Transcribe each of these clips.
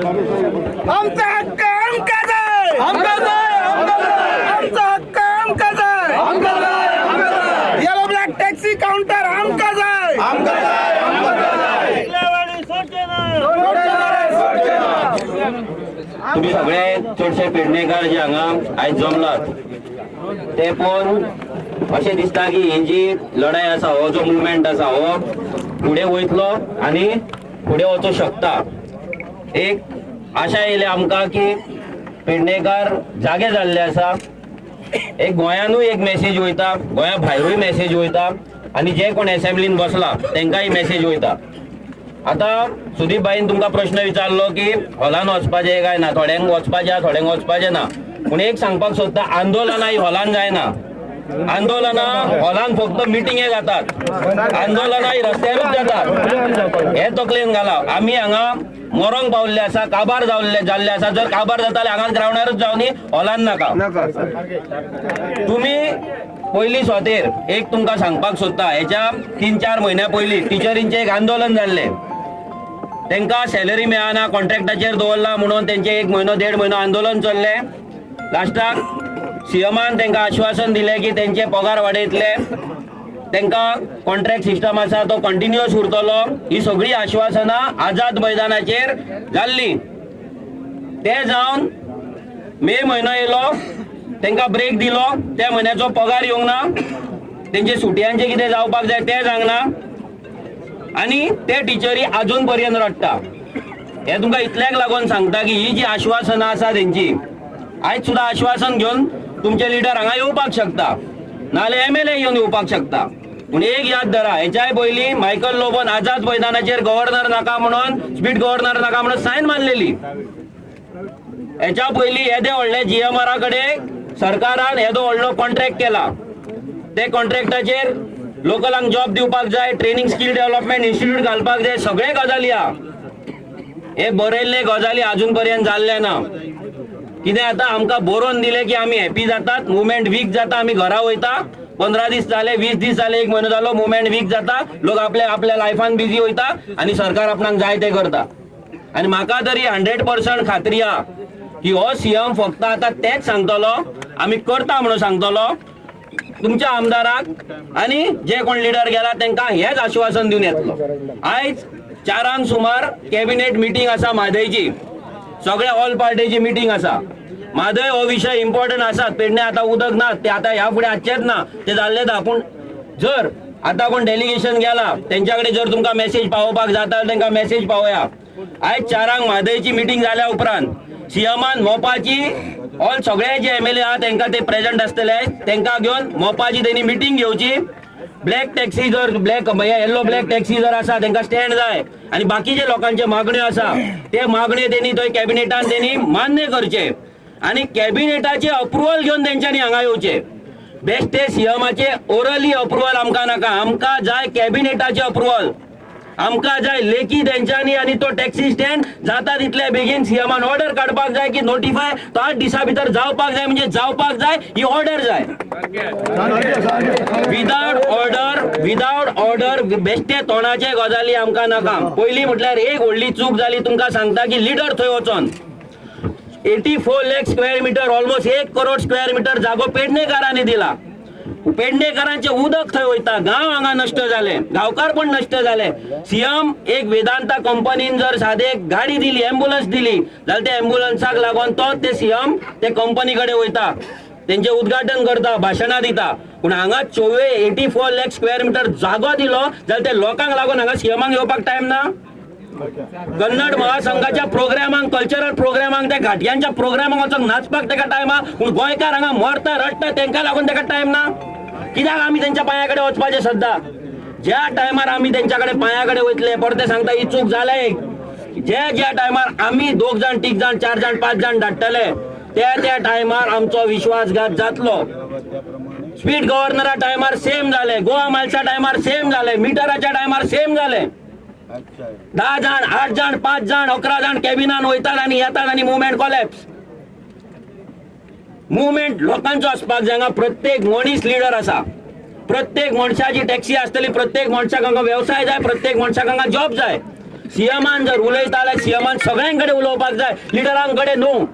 आमचा हक्क आमका जाय, आमका जाय, आमका जाय, आमचा हक्क आमका जाय, आमका जाय, आमका जाय, येलो ब्लॅक टॅक्सी काउंटर आमका जाय. आमका जाय, आमका जाय. सोडचे ना. तुम्ही सगळे चडशे पेडणेकार जे हांगा आयज जमलात ते पळोवन अशें दिसता की ही जी लढाय आसा, हो जो मुवमेंट आसा हो फुडें वयतलो आनी फुडें वचूंक शकता. एक आशा येयल्या आमकां की पेडणेकार जागे जाल्ले आसा. एक गोंयानूय एक मॅसेज वयता, गोंया भायरूय मॅसेज वयता आनी जे कोण एसेंब्लीन बसला तांकांय मॅसेज वयता. आतां सुदीप भाईन तुमकां प्रश्न विचारलो की हॉलान वचपाचें काय ना, थोड्यांक वचपाचें आहा, थोड्यांक वचपाचें ना. पूण एक सांगपाक सोदता, आंदोलनां ही हॉलान जायना. आंदोलनां हॉलान फक्त मिटिंगे जातात, आंदोलनां ही रस्त्यारूच जातात. हे तकलेन घाला. आमी हांगा मरोंक पावल्ले आसा, काबार जाल्ले आसा. जर काबार जाता जाल्यार हांगा ग्रावंडारूच जावनी, हॉलान नाका. तुमी पयली सोतेर एक तुमकां सांगपाक सोदता, हेच्या 3-4 म्हयन्या पयलीं टिचरींचें एक आंदोलन जाल्लें. तांकां सॅलरी मेळना, कॉन्ट्रॅक्टाचेर दवरला म्हणून तेंचें 1 म्हयनो 1.5 म्हयनो आंदोलन चल्लें. लास्टाक सीएमान तांकां आश्वासन दिलें की तेंचे पगार वाडयतले, तांकां कॉन्ट्रॅक्ट सिस्टम आसा तो कंटिन्युअस उरतलो. ही सगळीं आश्वासनां आझाद मैदानाचेर जाल्लीं. ते जावन मे म्हयनो येयलो, तांकां ब्रेक दिलो, त्या म्हयन्याचो पगार येवंक ना, तेंचे सुटयांचें कितें जावपाक जाय तें जावंक ना आनी ते टिचरी आजून पर्यंत रडटा. हे तुमकां इतल्याक लागून सांगता की ही जी आश्वासनां आसा तेंची, आयज सुद्दां आश्वासन घेवन तुमचे लिडर हांगा येवपाक शकता, नाजाल्यार एमएलए घेवन येवपाक शकता. पूण एक याद धरा, हेच्याय पयलीं मायकल लोबोन आझाद मैदानाचेर गव्हर्नर नाका म्हणून, स्पीड गव्हर्नर नाका म्हणून सायन मारलेली. हेच्या पयलीं येदे व्हडले जीएमआरा कडेन सरकारान येदो व्हडलो कॉन्ट्रॅक्ट केला. ते कॉन्ट्रॅक्टाचेर लोकलांक जॉब दिवपाक जाय, ट्रेनिंग स्कील डेव्हलपमेंट इन्स्टिट्यूट घालपाक जाय, सगळे गजाली आहा. हे बरयल्ले गजाली अजून पर्यंत जाल्ले ना. कितें आतां आमकां बरोवन दिलें की आमी हॅपी जातात, मुवमेंट वीक जाता, आमी घरा वयता. 15 दीस जाले, 20 दीस जाले, 1 म्हयनो जालो, मुवमेंट वीक जाता, लोक आपल्या आपल्या लायफान बिजी वयता आनी सरकार आपणाक जाय तें करता. आनी म्हाका तरी 100% खात्री आहा की हो सीएम फक्त आतां तेंच सांगतलो, आमी करता म्हणून सांगतलो तुमच्या आमदाराक आनी जे कोण लिडर गेला तांकां हेच आश्वासन दिवन येतलो. आयज 4 सुमार कॅबिनेट मिटींग आसा म्हादयची, सगळ्या ऑल पार्टीची मिटींग आसा. म्हादय हो विशय इम्पॉर्टंट आसा. पेडणे आतां उदक ना, ते आतां ह्या फुडें आसचेंच ना, ते जाल्लें ना. पूण जर आतां कोण डेलिगेशन गेला तेंच्या कडेन जर तुमकां मॅसेज पावोवपाक जाता जाल्यार तांकां मॅसेज पावया. आयज 4 म्हादयची मिटींग जाल्या उपरांत सीएमान मोपाची ऑल सगळे जे एमएलए आहा तांकां ते प्रेझेंट आसतले, तांकां घेवन मोपाची तेणी मिटींग घेवची. ब्लॅक टॅक्सी जर ब्लॅक येल्लो ब्लॅक टॅक्सी जर आसा तांकां स्टँड जाय आनी बाकीचे लोकांचे मागण्यो आसा ते मागण्यो तेणी थंय कॅबिनेटान तेणी मान्य करचे आनी कॅबिनेटाचे अप्रुवल घेवन तेंच्यांनी हांगा येवचे. बेश्टे सीएमाचे ओरली अप्रुवल आमकां नाका, आमकां जाय कॅबिनेटाचे अप्रुवल, आमकां जाय लेखी तेंच्यांनी. आनी तो टॅक्सी स्टँड जाता तितले बेगीन सीएमान ऑर्डर काडपाक जाय की नोटिफाय तो 8 दिसां भितर जावपाक जाय, म्हणजे जावपाक जाय, ही ऑर्डर जाय. विदाउट ऑर्डर, विदाउट ऑर्डर बेश्टे तोंडाचे गजाली आमकां नाका. पयलीं म्हटल्यार एक व्हडली चूक जाली, तुमकां सांगता की लिडर थंय वचोन 84 lakh square meter, almost 1 crore square meter जागो पेडणेकारांनी दिला. पेडणेकारांचे उदक थंय वयता, गांव हांगा नश्ट जाले, गांवकार पण नश्ट जाले. सीएम एक वेदांता कंपनीन जर सादे एक गाडी दिली, एम्बुलन्स दिली जाल्यार त्या एम्बुलन्साक लागून तो ते सीएम ते कंपनी कडेन वयता, तेंचे उद्घाटन करता, भाशणां दिता. पूण हांगा 84 लॅक स्क्वेअर मिटर जागो दिलो जाल्यार ते लोकांक लागून हांगा सीएमाक येवपाक टायम ना. कन्नड महासंघाच्या प्रोग्रामांक, कल्चरल प्रोग्रामांक, त्या घाटयांच्या प्रोग्रामांक वचोंक नाचपाक तेका टायम आहा, पूण गोंयकार हांगा मरता रडटा तेंकां लागून तेका टायम ना. कित्याक आमी तेंच्या पांया कडेन वचपाचें सद्दां? ज्या टायमार आमी तेंच्या कडेन पांया कडेन वयतले परते सांगता ही चूक जाल्या एक. ज्या ज्या टायमार आमी 2 जाण 3 जाण 4 जाण 5 जाण धाडटले त्या त्या टायमार आमचो विश्वासघात जातलो. स्पीड गव्हर्नरा टायमार सेम जाले, गोवा मायल्सा टायमार सेम जाले, मिटराच्या टायमार सेम जाले. 10 जाण 8 जाण 5 जाण 11 जाण कॅबिनान वयतात आनी येतात आनी मुवमेंट कोलॅप्स. मुवमेंट लोकांचो आसपाक जाय. हांगा प्रत्येक मनीस लिडर आसा, प्रत्येक मनशाची टॅक्सी आसतली, प्रत्येक मनशाक हांगा वेवसाय जाय, प्रत्येक मनशाक हांगा जॉब जाय. सीएमान जर उलयता जाल्यार सीएमान सगळ्यां कडेन उलोवपाक जाय, लिडरां कडेन न्हू.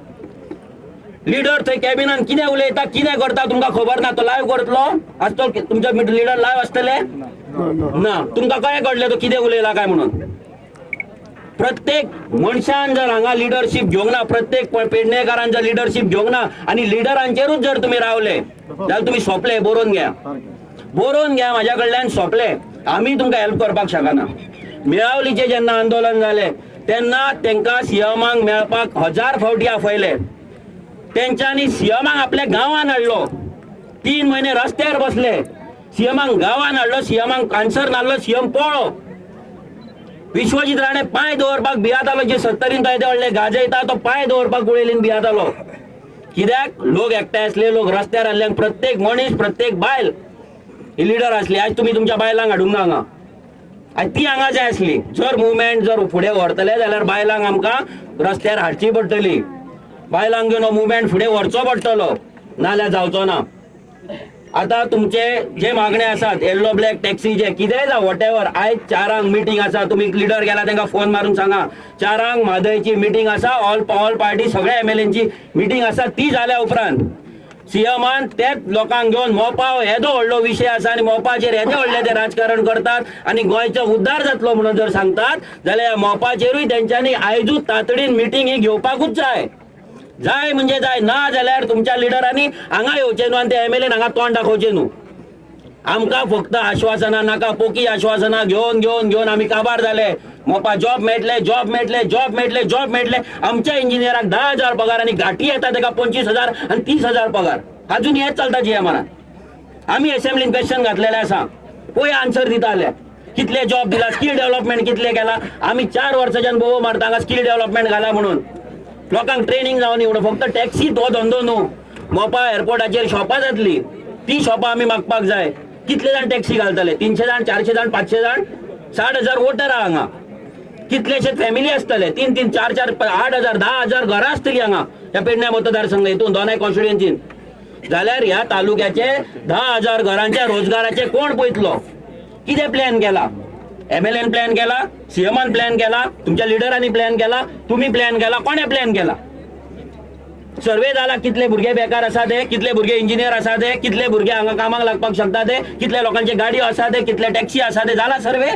लिडर थंय कॅबिनान कितें उलयता, कितें करता तुमकां खबर ना. तो लायव्ह करतलो आसतो? तुमचो लिडर लायव्ह आसतले ना? तुमकां कशें कळटलें तो कितें उलयला काय म्हणून? प्रत्येक मनशान जर हांगा लिडरशीप घेवंक ना, प्रत्येक पेडणेकारान जर लिडरशीप घेवंक ना आनी लिडरांचेरूच जर तुमी रावले जाल्यार तुमी सोंपले. बरोवन घ्या, बरोवन घ्या म्हाज्या कडल्यान, सोंपले. आमी तुमकां हेल्प करपाक शकना. मेळावलीचें जेन्ना आंदोलन जालें तेन्ना तांकां सीएमाक मेळपाक 1000 फावटी आपयले. तेंच्यांनी सीएमाक आपल्या गांवान हाडलो, 3 म्हयने रस्त्यार बसले, सीएमाक गांवान हाडलो, सीएमाक आन्सर नासलो, सीएम पळ्ळो. विश्वजीत राणे पांय दवरपाक भियातालो, जे सत्तरीन तो येदे व्हडले गाजयता तो पांय दवरपाक गुळेलीन भियातालो. कित्याक लोक एकठांय आसले, लोक रस्त्यार आसले, प्रत्येक मनीस, प्रत्येक बायल ही लिडर आसली. आयज तुमी तुमच्या बायलांक हाडूंक ना हांगा, आनी ती हांगा जाय आसली. जर मुवमेंट जर फुडें व्हरतले जाल्यार बायलांक आमकां रस्त्यार हाडची पडटली, बायलांक घेवन हो मुवमेंट फुडें व्हरचो पडटलो, नाजाल्यार जावचो ना. आतां तुमचे जे मागणे आसात, येल्लो ब्लॅक टॅक्सीचे कितेंय जावं, what ever, आयज 4 मिटींग आसा. तुमी लिडर गेला तांकां फोन मारून सांगा, 4 म्हादयची मिटींग आसा, ऑल ऑल पार्टी सगळ्या एमएलएंची मिटींग आसा. ती जाल्या उपरांत सीएमान तेच लोकांक घेवन मोपा हो येदो व्हडलो विशय आसा आनी मोपाचेर येदे व्हडले ते राजकारण करतात आनी गोंयचो उद्धार जातलो म्हणून जर सांगतात जाल्यार ह्या मोपाचेरूय तेंच्यांनी आयजूच तातडीन मिटींग ही घेवपाकूच जाय. जाय म्हणजे जाय. ना जाल्यार तुमच्या लिडरांनी हांगा येवचें न्हू आनी ते एमएलएन हांगा तोंड दाखोवचें न्हू. आमकां फक्त आश्वासनां नाका, पोकी आश्वासनां घेवन घेवन घेवन आमी काबार जाले. मोपा जॉब मेळटले, जॉब मेळटले, जॉब मेळटले, जॉब मेळटले. आमच्या इंजिनियराक 10,000 पगार आनी घाटी येता ताका 25,000 आनी 30,000 पगार. अजून हेच चलता जीएमआरान. आमी असेंब्लीन क्वेश्चन घातलेले आसा, पळय आन्सर दिता जाल्यार कितले जॉब दिला, स्कील डेव्हलपमेंट कितले केला. आमी 4 वर्साच्यान बोवो मारता हांगा स्कील डेव्हलपमेंट घाला म्हणून, लोकांक ट्रेनिंग जावन म्हणून. फक्त टॅक्सी तो धंदो न्हू, मोपा एअरपोर्टाचेर शॉपां जातली, ती शॉपां आमी मागपाक जाय. कितले जाण टॅक्सी घालतले? 300 जाण, 400 जाण, 500 जाण? 60,000 वोटर आहा हांगा, कितलेशे फॅमिली आसतले, 3 3 4 4 8,000 10,000 घरां आसतली हांगा ह्या पेडण्या मतदारसंघ हितून दोनाय कॉन्स्टिट्युएन्सीन. जाल्यार ह्या तालुक्याचे 10,000 घरांच्या रोजगाराचे कोण पळयतलो? कितें प्लॅन केला? एमएलएन प्लॅन केला, सीएमान प्लॅन केला, तुमच्या लिडरांनी प्लॅन केला, तुमी प्लॅन केला, कोणें प्लॅन केला? सर्वे जाला कितले भुरगे बेकार आसा ते, कितले भुरगे इंजिनियर आसा ते, कितले भुरगे हांगा कामाक लागपाक शकता ते, कितले लोकांचे गाडयो आसा ते, कितले टॅक्सी आसा ते, जाला सर्वे?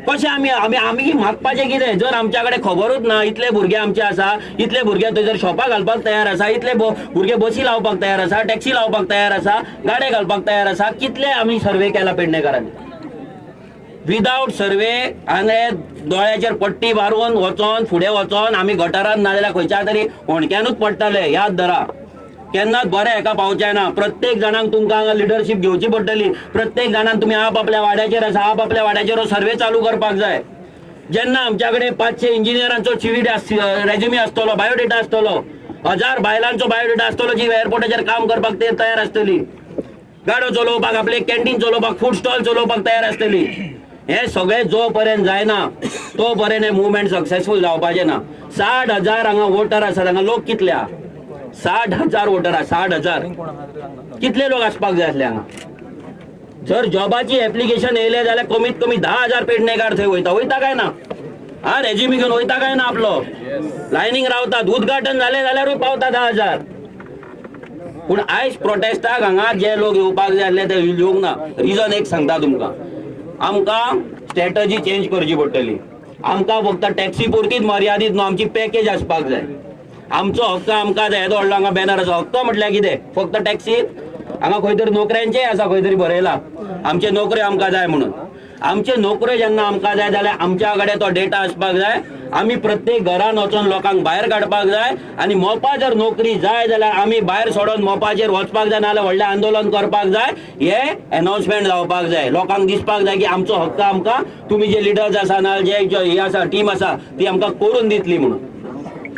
कशें आमी आमी आमी मागपाचें कितें जर आमच्या कडेन खबरूच ना? इतले भुरगे आमचे आसा, इतले भुरगे थंयसर शॉपां घालपाक तयार आसा, इतले भुरगे बसी लावपाक तयार आसा, टॅक्सी लावपाक तयार आसा, गाडे घालपाक तयार आसा. कितले आमी सर्वे केला पेडणेकारांनी? विदावट सर्वे हांगा दोळ्याचेर पट्टी मारून वचोन फुडें वचोन आमी गटारान नाजाल्यार खंयच्या तरी होणक्यानूच पडटले. याद धरा, केन्नाच बरें हेका पावचें ना. प्रत्येक जाणांक तुमकां हांगा लिडरशीप घेवची पडटली. प्रत्येक जाणान तुमी आप आपल्या वाड्याचेर आसा, आप आपल्या वाड्याचेर हो सर्वे चालू करपाक जाय. जेन्ना आमच्या कडेन 500 इंजिनियरांचो सीवी रेज्युमी आसतलो, बायोडेटा आसतलो, 1000 बायलांचो बायोडेटा आसतलो जी एअरपोर्टाचेर काम करपाक ते तयार आसतली, गाडो चलोवपाक, आपले कॅन्टीन चलोवपाक, फूड स्टॉल चलोवपाक तयार आसतली. हे सगळे जो पर्यंत जायना तो पर्यंत हे मुवमेंट सक्सेसफूल जावपाचें ना. 60,000 हांगा वोटर आसात. हांगा लोक कितले आहा? 60,000 वोटर आहा. 60,000 कितले लोक आसपाक जाय आसले हांगा? जर जॉबाची एप्लिकेशन येयले जाल्यार कमीत कमी 10,000 पेडणेकार थंय वयता. वयता काय ना? हा, रेज्युमी घेवन वयता काय ना? आपलो लायनींग रावतात, उद्घाटन जालें जाल्यारूय पावता 10,000. पूण आयज प्रोटेस्टाक हांगा जे लोक येवपाक जाय आसले ते येवंक ना. रिजन एक सांगता तुमकां, आमकां स्ट्रॅटजी चेंज करची पडटली. आमकां फक्त टॅक्सी पुरतीच मर्यादीत न्हू, आमची पॅकेज आसपाक जाय. आमचो हक्क आमकां जाय. येदो व्हडलो हांगा बॅनर आसा. हक्क म्हटल्यार कितें? फक्त टॅक्सी? हांगा खंय तरी नोकऱ्यांचेय आसा, खंय तरी बरयला आमचे नोकऱ्यो आमकां जाय म्हणून. आमचे नोकऱ्यो जेन्ना आमकां जाय जाल्यार आमच्या कडेन तो डेटा आसपाक जाय. आमी प्रत्येक घरान वचोन लोकांक भायर काडपाक जाय आनी मोपा जर नोकरी जाय जाल्यार आमी भायर सोडून मोपाचेर वचपाक जाय, नाजाल्यार व्हडलें आंदोलन करपाक जाय. हे एनाउन्समेंट जावपाक जाय, लोकांक दिसपाक जाय की आमचो हक्क आमकां तुमी जे लिडर्स आसा ना जे हे आसा टीम आसा ती आमकां करून दितली म्हणून.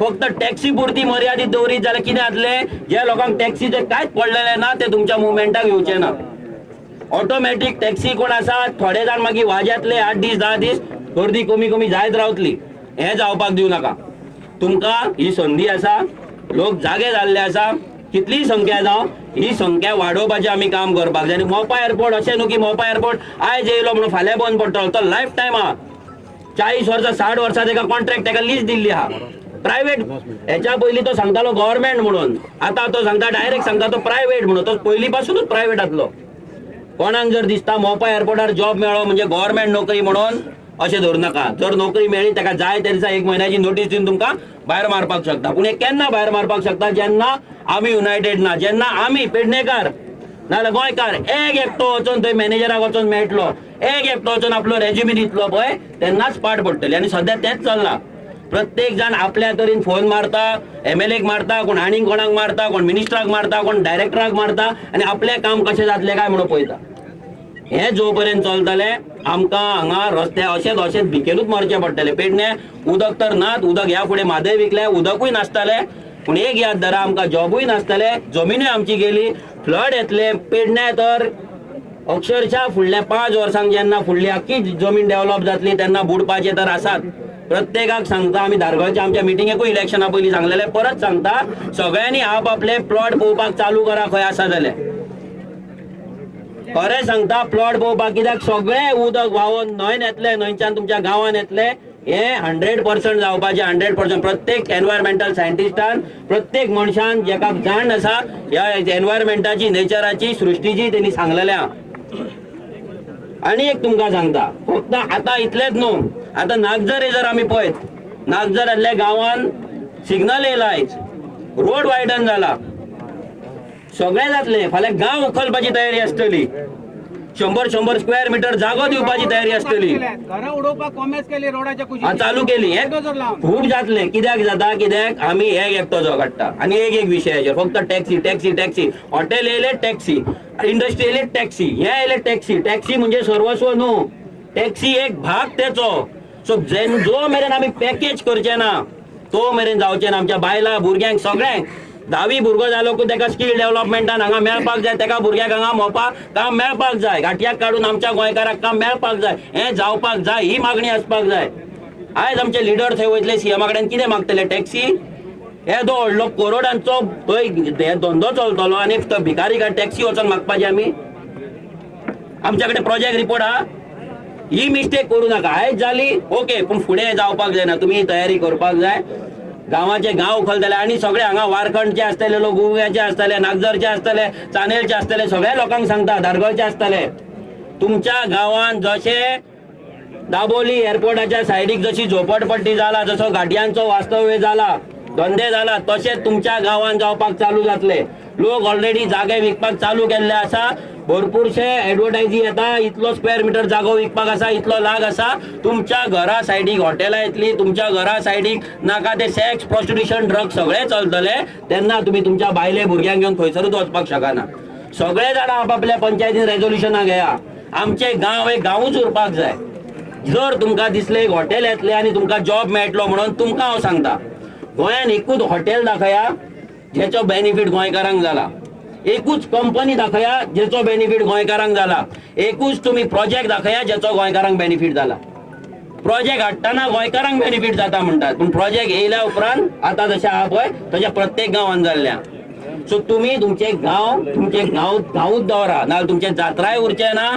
फक्त टॅक्सी पुरती मर्यादीत दवरीत जाल्यार कितें जातलें? जे लोकांक टॅक्सीचें कांयच पडलेलें ना ते तुमच्या मुवमेंटाक येवचे ना. ऑटोमॅटीक टॅक्सी कोण आसा थोडे जाण मागीर वाजेतले, 8 दीस 10 दीस गर्दी कमी कमी जायत रावतली. हें जावपाक दिवं नाका. तुमकां ही संदी आसा, लोक जागे जाल्ले आसा, कितलीय संख्या जावं ही संख्या वाडोवपाचें आमी काम करपाक जाय. आनी मोपा एअरपोर्ट अशें न्हू की मोपा एअरपोर्ट आयज येयलो म्हणून फाल्यां बंद पडटलो, तो लायफ टायम आहा. 40 वर्सां 60 वर्सां तेका कॉन्ट्रॅक्ट, तेका लीज दिल्ली आहा प्रायवेट. हेच्या पयलीं तो सांगतालो गव्हर्मेंट म्हणून, आतां तो सांगता डायरेक्ट सांगता तो प्रायवेट म्हणून. तो पयलीं पासूनच प्रायवेट आसलो. कोणाक जर दिसता मोपा एअरपोर्टार जॉब मेळ्ळो म्हणजे गव्हर्मेंट नोकरी म्हणून, अशें धरूं नाका. जर नोकरी मेळ्ळी ताका जाय त्या दिसा 1 म्हयन्याची नोटीस दिवन तुमकां भायर मारपाक शकता. पूण हे केन्ना भायर मारपाक शकता? जेन्ना आमी युनायटेड ना, जेन्ना आमी पेडणेकार नाजाल्यार गोंयकार एक एकटो वचोन थंय मॅनेजराक वचोन मेळटलो, एक एकटो वचोन आपलो रेज्युमी दितलो पळय, तेन्नाच पाट पडटली. आनी सद्या तेंच चल्लां. प्रत्येक जाण आपल्या तरेन फोन मारता, एमएलएक मारता, कोण आनीक कोणाक मारता, कोण मिनिस्टराक मारता, कोण डायरेक्टराक मारता आनी आपलें काम कशें जातलें काय म्हणून पळयता. हें जो पर्यंत चलतलें आमकां हांगा रस्ते अशेंच अशेंच भिकेनूच मरचें पडटलें. पेडणे उदक तर नात, उदक ह्या फुडें म्हादय विकलें, उदकूय नासतलें. पूण एक याद धरा, आमकां जॉबूय नासतले, जमिनूय आमची गेली, फ्लड येतले. पेडणे तर अक्षरशः फुडल्या 5 वर्सांक जेन्ना फुडली आख्खी जमीन डेव्हलप जातली तेन्ना बुडपाचे तर आसात. प्रत्येकाक सांगता, आमी धारगळच्या आमच्या मिटिंगेकूय इलेक्शना पयलीं सांगलेलें, परत सांगता, सगळ्यांनी आप आपले प्लॉट पळोवपाक चालू करा खंय आसा जाल्यार. खरें सांगता, प्लॉट पळोवपाक, कित्याक सगळें उदक व्हांवोन न्हंयन येतलें, न्हंयच्यान तुमच्या गांवान येतलें. हें 100% जावपाचें, 100%. प्रत्येक एनवायरमेंटल सायंटिस्टान, प्रत्येक मनशान जेका जाण आसा ह्या एनवायरमेंटाची, नेचराची, सृश्टीची, तेणी सांगलेलें आहा. आनी एक तुमकां सांगता, फक्त आतां इतलेंच न्हू, आतां नागझरे जर आमी पळयत, नागझरांतल्या गांवान सिग्नल येयला आयज, रोड वायडन जाला, सगळें जातलें. फाल्यां गांव उखलपाची तयारी आसतली, 100-100 स्क्वेअर मिटर जागो दिवपाची तयारी आसतली. घरां उडोवपाक कॉमेस केली रोडाच्या कुशीक, चालू केली. हे खूब जातलें. कित्याक जाता? कित्याक आमी एक एकटो झगडटा आनी एक एक विशयाचेर फक्त टॅक्सी टॅक्सी टॅक्सी, हॉटेल येयले टॅक्सी, इंडस्ट्री येयले टॅक्सी, हे येयले टॅक्सी. टॅक्सी म्हणजे सर्वस्व न्हू, टॅक्सी एक भाग तेचो. सो जो मेरेन आमी पॅकेज करचे ना तो मेरेन जावचें ना. आमच्या बायलां भुरग्यांक सगळ्यांक, 10वी भुरगो जालो की तेका स्कील डेव्हलपमेंटान हांगा मेळपाक जाय, तेका भुरग्याक हांगा मोपा काम मेळपाक जाय, घाटयाक काडून आमच्या गोंयकाराक काम मेळपाक जाय, हें जावपाक जाय, ही मागणी आसपाक जाय. आयज आमचे लिडर थंय वयतले सीएमा कडेन कितें मागतले? टॅक्सी. येदो व्हडलो करोडांचो थंय धंदो चलतलो आनी तो भिकारी टॅक्सी वचोन मागपाची आमी. आमच्या कडेन प्रोजेक्ट रिपोर्ट आहा. ही मिस्टेक करूं नाका. आयज जाली ओके, पूण फुडें जावपाक जायना. तुमी तयारी करपाक जाय. गांवाचे गांव उखलतले आनी सगळे हांगा वारखंडचे आसतले लोक, गुव्याचे आसतले, नागझरचे आसतले, चानेलचे आसतले, सगळ्या लोकांक सांगता, धारगळचे आसतले, तुमच्या गांवान जशे दाबोली एअरपोर्टाच्या सायडीक जशी झोपडपट्टी जाला, जसो गाडयांचो वास्तव्य जाला, धंदे जाला, तशें तुमच्या गांवान जावपाक चालू जातले. लोक ऑलरेडी जागे विकपाक चालू केल्ले आसा. भरपूरशे एडवर्टायजी येता, इतलो स्क्वेअर मिटर जागो विकपाक आसा, इतलो लाग आसा. तुमच्या घरा सायडीक हॉटेलां येतली, तुमच्या घरा सायडीक नाका ते सेक्स, प्रोस्टिट्युशन, ड्रग्स सगळें चलतले. तेन्ना तुमी तुमच्या बायले भुरग्यांक घेवन खंयसरूच वचपाक शकना. सगळे जाणां आपापल्या पंचायतीन रेजोल्युशनां घेया. आमचे गांव हे गांवूच उरपाक जाय. जर तुमकां दिसलें एक हॉटेल येतलें आनी तुमकां जॉब मेळटलो म्हणून, तुमकां हांव सांगता, गोंयान एकूच हॉटेल दाखया जेचो बेनिफीट गोंयकारांक जाला, एकूच कंपनी दाखया जेचो बेनिफीट गोंयकारांक जाला, एकूच तुमी प्रोजेक्ट दाखया जेचो गोंयकारांक बेनिफीट जाला. प्रोजेक्ट हाडटना गोंयकारांक बेनिफीट जाता म्हणटात, पूण प्रोजेक्ट येयल्या उपरांत आतां जशें आहा पळय तशें प्रत्येक गांवान जाल्लें. सो तुमी तुमचे गांव, तुमचे गांव गांवूच दवरा, नाजाल्यार तुमचे जात्राय उरचे ना,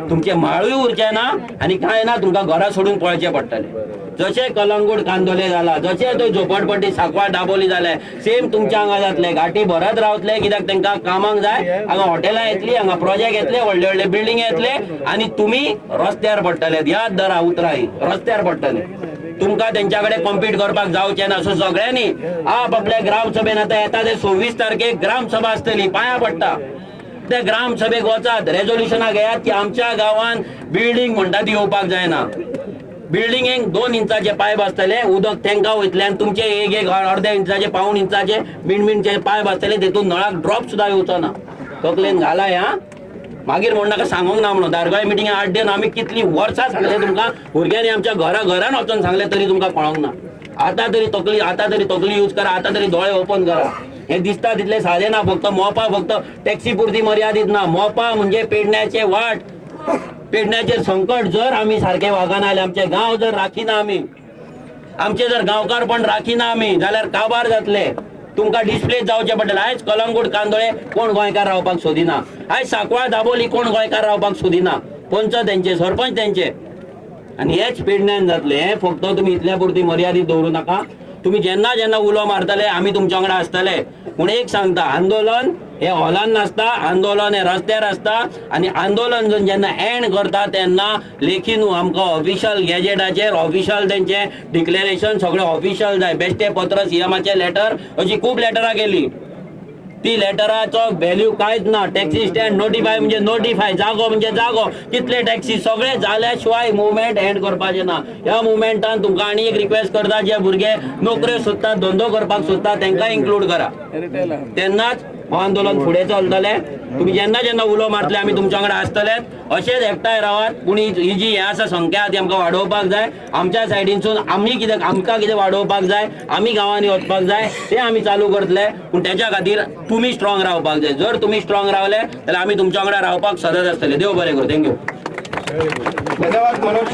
तुमचे माळूय उरचे ना आनी कांय ना, तुमकां घरां सोडून पळचे पडटले. जशें कलंगूट कांदोले जाला, जशें थंय झोपडपट्टी सांकवाळ दाबोली जाले, सेम तुमच्या हांगा जातले. घाटी भरत रावतले, कित्याक तांकां कामाक जाय. हांगा हॉटेलां येतली, हांगा प्रोजेक्ट येतले, व्हडले व्हडले बिल्डींग येतले आनी तुमी रस्त्यार पडटले. याद धरा उतरां ही, रस्त्यार पडटले. तुमकां तेंच्या कडेन कॉम्पीट करपाक जावचें ना. सो सगळ्यांनी आप आपल्या ग्रामसभेन, आतां येता ते 26 तारखेक ग्रामसभा आसतली, पांयां पडटा, त्या ग्रामसभेक वचात, रेजोल्युशनां घेयात की आमच्या गांवान बिल्डींग म्हणटा ती येवपाक जायना. बिल्डिंगेक 2 इंचाचे पायप आसतले, उदक तेंकां वयतले आनी तुमचे एक एक अर्द्या इंचाचे, पाऊण इंचाचे, मिणमिणचे पायप आसतले, तेतून नळाक ड्रॉप सुद्दां येवचो ना. तकलेन घालाय हा, मागीर म्हण नाका सांगूंक ना म्हणून. धारगळे मिटींग 8 दिन आमी कितली वर्सां सांगले तुमकां, भुरग्यांनी आमच्या घरा घरान वचून सांगले तरी तुमकां कळोंक ना. आतां तरी तकली, आतां तरी तकली यूज करा, आतां तरी दोळे ओपन करा. हें दिसता तितलें सादें ना. फक्त मोपा फक्त टॅक्सी पुरती मर्यादीत ना. मोपा म्हणजे पेडण्याचे वाट, पेडण्याचेर संकट. जर आमी सारके वागना जाल्यार, आमचे गांव जर राखिना आमी, आमचे जर गांवकारपण राखिना आमी जाल्यार काबार जातले. तुमकां डिस्प्ले जावचें पडटलें. आयज कलंगूट कांदोळे कोण गोंयकार रावपाक सोदिना, आयज सांकवाळ दाबोली कोण गोंयकार रावपाक सोदिना. पंच तेंचे, सरपंच तेंचे. आनी हेच पेडण्यान जातलें. हें फक्त तुमी इतल्या पुरती मर्यादीत दवरूं नाका. तुमी जेन्ना जेन्ना उलो मारतले आमी तुमच्या वांगडा आसतले. पूण एक सांगता, आंदोलन हे हॉलान नासता, आंदोलन हे रस्त्यार आसता. आनी आंदोलन जर जेन्ना एंड करता तेन्ना लेखी न्हू, आमकां ऑफिशियल गॅजेटाचेर ऑफिशियल तेंचें डिक्लेरेशन सगळें ऑफिशियल जाय. बेश्टे पत्र, सीएमाचें लेटर, अशी खूब लेटरां केली, ती लेटराचो व्हॅल्यू कांयच ना. टॅक्सी स्टँड नोटिफाय म्हणजे नोटिफाय, जागो म्हणजे जागो, कितले टॅक्सी सगळे जाल्या शिवाय मुवमेंट एंड करपाचें ना. ह्या मुवमेंटान तुमकां आनी एक रिक्वेस्ट करता, जे भुरगे नोकऱ्यो सोदतात, धंदो करपाक सोदतात, तांकां इन्क्लूड करा, तेन्नाच हो आंदोलन फुडें चलतलें. तुमी जेन्ना जेन्ना उलो मारतले आमी तुमच्या वांगडा आसतले. अशेंच एकठांय रावात. पूण ही ही जी हें आसा संख्या ती आमकां वाडोवपाक जाय. आमच्या सायडीनसून आमी कितें, आमकां कितें वाडोवपाक जाय, आमी गांवांनी वचपाक जाय, तें आमी चालू करतले. पूण तेच्या खातीर तुमी स्ट्रॉंग रावपाक जाय. जर तुमी स्ट्रॉंग रावले जाल्यार आमी तुमच्या वांगडा रावपाक सदांच आसतले. देव बरें करूं. Thank you. धन्यवाद मनोज.